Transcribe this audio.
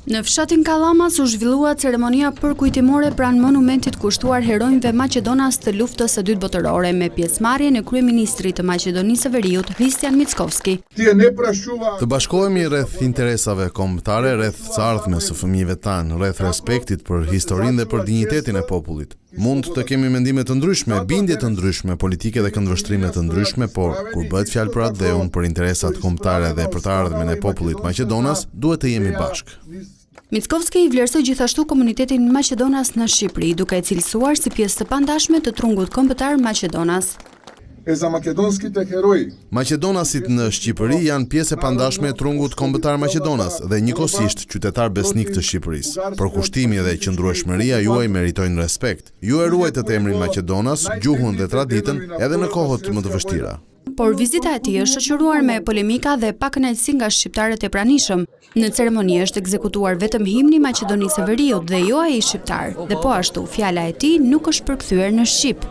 Në fshatin Kallamas u zhvillua ceremonia përkujtimore pranë monumentit kushtuar heronjve maqedonas të Luftës së Dytë Botërore me pjesëmarrjen e kryeministrit të Maqedonisë së Veriut, Hristijan Mickoski. Të bashkohemi rreth interesave kombëtare, rreth së ardhmes së fëmijëve tanë, rreth respektit për historinë dhe për dinjitetin e popullit. Mund të kemi mendime të ndryshme, bindje të ndryshme politike dhe këndvështrime të ndryshme, por kur bëhet fjalë për atdheun, për interesat kombëtare dhe për të ardhmen e popullit maqedonas, duhet të jemi bashkë. Mickoski vlerësoi gjithashtu komunitetin maqedonas në Shqipëri, duke e cilësuar si pjesë të pandashme të trungut kombëtar maqedonas. E za makedonskite heroji. Maqedonasit në Shqipëri janë pjesë e pandashme e trungut kombëtar maqedonas dhe njëkohësisht qytetarë besnikë të Shqipërisë. Përkushtimi dhe qëndrueshmëria juaj meritojnë respekt. Ju e ruajtët emrin maqedonas, gjuhën dhe traditën edhe në kohët më të vështira. Por vizita e tij është shoqëruar me polemika dhe pakënaqësi nga shqiptarët e pranishëm. Në ceremoni është ekzekutuar vetëm himni i Maqedonisë së Veriut dhe jo ai shqiptar, dhe po ashtu fjala e tij nuk është përkthyer në shqip.